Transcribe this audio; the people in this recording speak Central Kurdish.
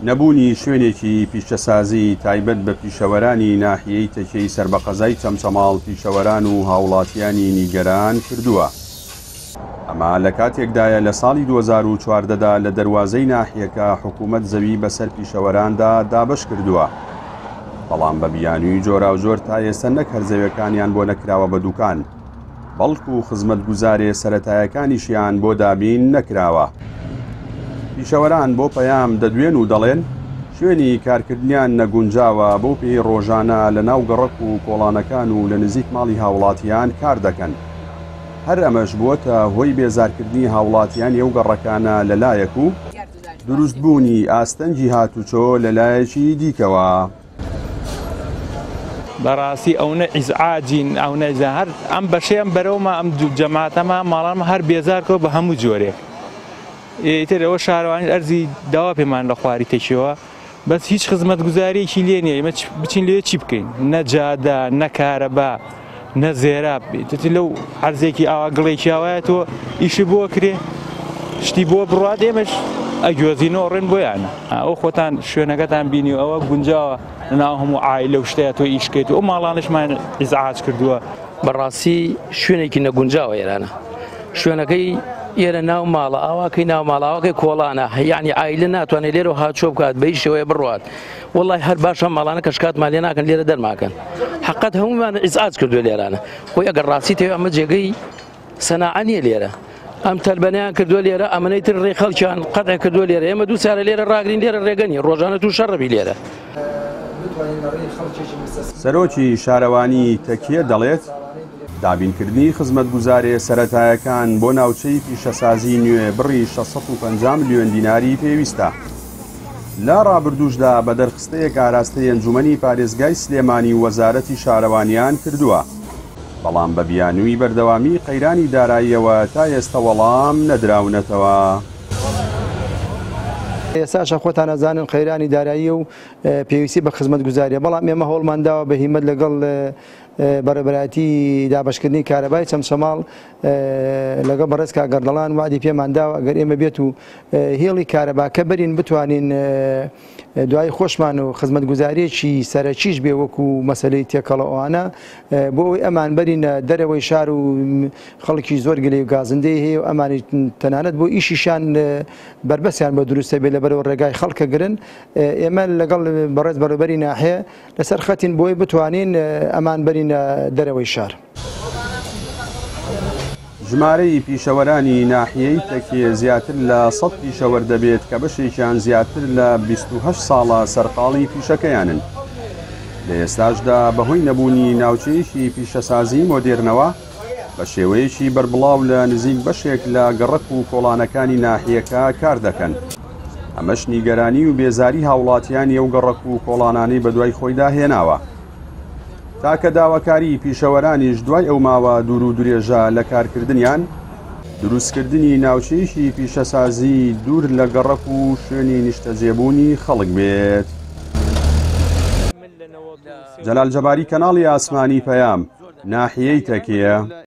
نەبوونی شوێنێکی پیشەسازی تایبەت بە پیشەوەرانی ناحیەی تەکیەی سەر بە قەزای چەمچەماڵ پیشەوەران و هاوڵاتیانی نیگەران کردووە. ئەمە لە کاتێکدایە لە ساڵی 2014 دا لە دەروازەی ناحیەکە حکوومەت زەوی بەسەر پیشەوەراندا دابەش کردووە، بەڵام بە بیانووی جۆراوجۆر تا ئێستا نەک هەر زەویەکانیان بۆ نەکراوە بە دوکان، بەڵکو خزمەتگوزارێ سەرەتایەکانیشیان بۆ دابین نەکراوە. پیشەوەران بۆ پەیام دەدوێن و دەڵێن، شوێنی کارکردنیان نەگونجاوە بەو پێی ڕۆژانە لە ناو گەڕەک و کۆڵانەکان و لە نزیک ماڵی هاوڵاتیان کار دەکەن. هەر ئەمەش بووەتە هۆی بێزارکردنی هاوڵاتیانی ئەو گەڕەکانە لە لایەک و دروستبوونی ئاستەنگی هاتوچۆ لە لایەکی دیکەوە. بەڕاستی ئەونە ئیزعاجین ئەونە ئیزعاج هەر ئەم بەشەی ئەم بەرەومە ئەم جەماعەتەمە ماڵانمە هەر بێزار کردوە بە هەموو جۆرێک ئیتر ئەوە شارەوانی ئەرزی داوا پێمان لە خواری تەکیەوە بەس هیچ خزمەتگوزاریەکی لێ نییە ئێمە بچین لێ چی بکەین نە جادە نە کارەبا نە زێراب ئیتر لەو عەرزێکی ئاوا گڵێکی ئاوایە تۆ ئیشی بۆ کرێ شتی بۆ بڕات ئێمەش ئەگوێزینەوە ڕێن بۆیانە ئەو خۆتان شوێنەکەتان بینی ئەوە گونجاوە ناو هەموو عایلە و شتەیە تۆ ئیش کەیت و ئەو ماڵانشمان ئیزعاج کردووە. بەڕاستی شوێنێکی نەگونجاوە ئێرانە شوێنەکەی ئێرە ناو ماڵە ئاواکەی ناو ماڵ ئاواکەی کۆڵانە یعنی عایلە ناتوانێت لێرە هاچۆ بکات بە هیچ شێوەیە بڕوات وەڵای هەر باشە ماڵانە کە شکاتمان لێ ناکەن لێرە دەرماکەن حقت هەمومان ئیزعاج کردووە لێرانە خۆی ئەگەر ڕاستی تەوێ ئەمە جێگەی سەناعە نییە لێرە ئەم تەلبەنیان کردووە لێرە ئەمەنەی تر ڕێ خەڵکیان قەتع کردووە لێرە ئێمە دوو سارە لێرە ڕاگرین لێرە ڕێگە نیە ڕۆژانە توو شەڕەبی لێرە. سەرۆکی شارەوانی تەکیە دەڵێت، دابینکردنی خزمەتگوزارێ سەرەتایەکان بۆ ناوچەی پیشەسازی نوێ بڕی 650 ملیۆن دیناری پێویستە. لە ڕابردووشدا بە دەرخستەیەک ئاراستەی ئەنجومەنی پارێزگای سلێمانی و وەزارەتی شارەوانیان کردووە، بەڵام بە بیانووی بەردەوامی قەیرانی داراییەوە تا ئێستە وەڵام نەدراونەتەوە. ئێستاشە خۆتان ئەزانن قەیرانی داراییە و پێویستی بە خزمەتگوزاریە، بەڵام ئێمە هەوڵمان داوە بە هیمەت لەگەڵ بەڕێوەبەرایەتی دابەشکردنی کارەبای چەمچەماڵ لەگەڵ بەڕێز کاک گەردەڵان وەعدی پێمان داوە ئەگەر ئێمە بێت و هێڵی کارەباکە بەرین بتوانین دوای خۆشمان و خزمەتگوزاریەکی سەرەکیش بێ وەکو مەسەلەی تێکەڵە ئەوانە بۆ ئەوەی ئەمان بەرینە دەرەوەی شار و خەڵکی زۆر گلەی و گازندەی هەیە و ئەمانی تەنانەت بۆ ئیشیشان بەربەستیان بۆ دروستە بێ لەبەرەوە ڕێگای خەڵکە گرن ئێمە لەگەڵ بەڕێز بەڕێوەبەری ناحیە لەسەر خەتین بۆی بتوانین ئەمان بەرینە دەرەوەی شار. ژمارەی پیشەوەرانی ناحیەی تەکیە زیاتر لە 100 پیشەوەر دەبێت کە بەشێکیان زیاتر لە 28 ساڵە سەرقاڵی پیشەکەیانن. لە ئێستاشدا بەهۆی نەبوونی ناوچەیەکی پیشەسازی مۆدێرنەوە بە شێوەیەکی بەربڵاو لە نزیک بەشێک لە گەڕەک و کۆڵانەکانی ناحیەکە کار دەکەن. ئەمەش نیگەرانی و بێزاری هاوڵاتیانی ئەو گەڕەک و کۆڵانانەی بەدوای خۆیدا هێناوە. تاکە داواکاری پیشەوەرانیش دوای ئەو ماوە دوور و درێژە لە کارکردنیان، دروستکردنی ناوچەیەکی پیشەسازی دوور لە گەڕەک و شوێنی نیشتەجێبوونی خەڵک بێت. جەلال جەباری کەناڵی ئاسمانی پەیام، ناحیەی تەکیە.